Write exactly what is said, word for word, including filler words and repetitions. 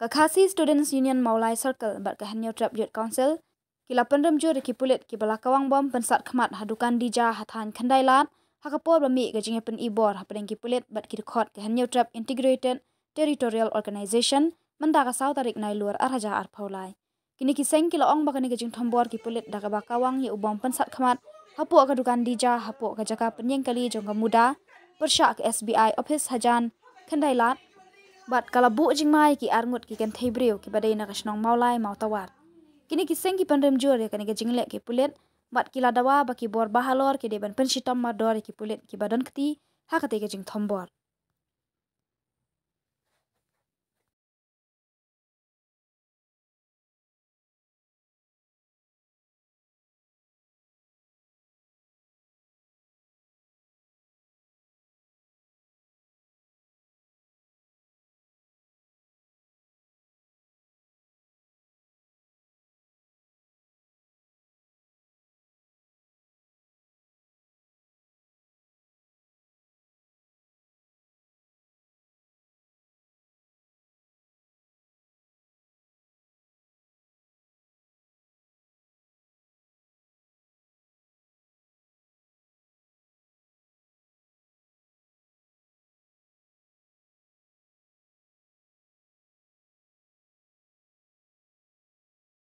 Ka Khasi Students Union Mawlai Circle bad ka Hynñiewtrep Youth Council ki la pynrem jur ïa ki pulit kiba la kawang bom pynsat khmat ha dukan Dija ha thaiñ Khyndailad, ha ka por ba mih ka jingïapyni bor hapdeng ki pulit bad ki dkhot ka Hynñiewtrep Integrated Territorial Organization mynta ka saw tarik Nailur ar hajar arphew lai. Kine ki seng ki la ong ba kane ka jingthombor ki pulit da kaba kawang ïa u bom pynsat khmat hapoh ka dukan Dija hapoh ka jaka pynïeng kali jong ka MUDA pyrshah ka S B I office hajan Khyndailad bad ka la buh jingma ïa ki arngut ki kynthei briew kiba dei na ka shnong Mawlai Mawtawar. Kine ki seng ki pynrem jur ïa kane ka jingleh ki pulit bad ki la dawa ba ki bor bahalor ki dei ban pynshitom mardor ïa ki pulit kiba don kti ha katei ka jingthombor.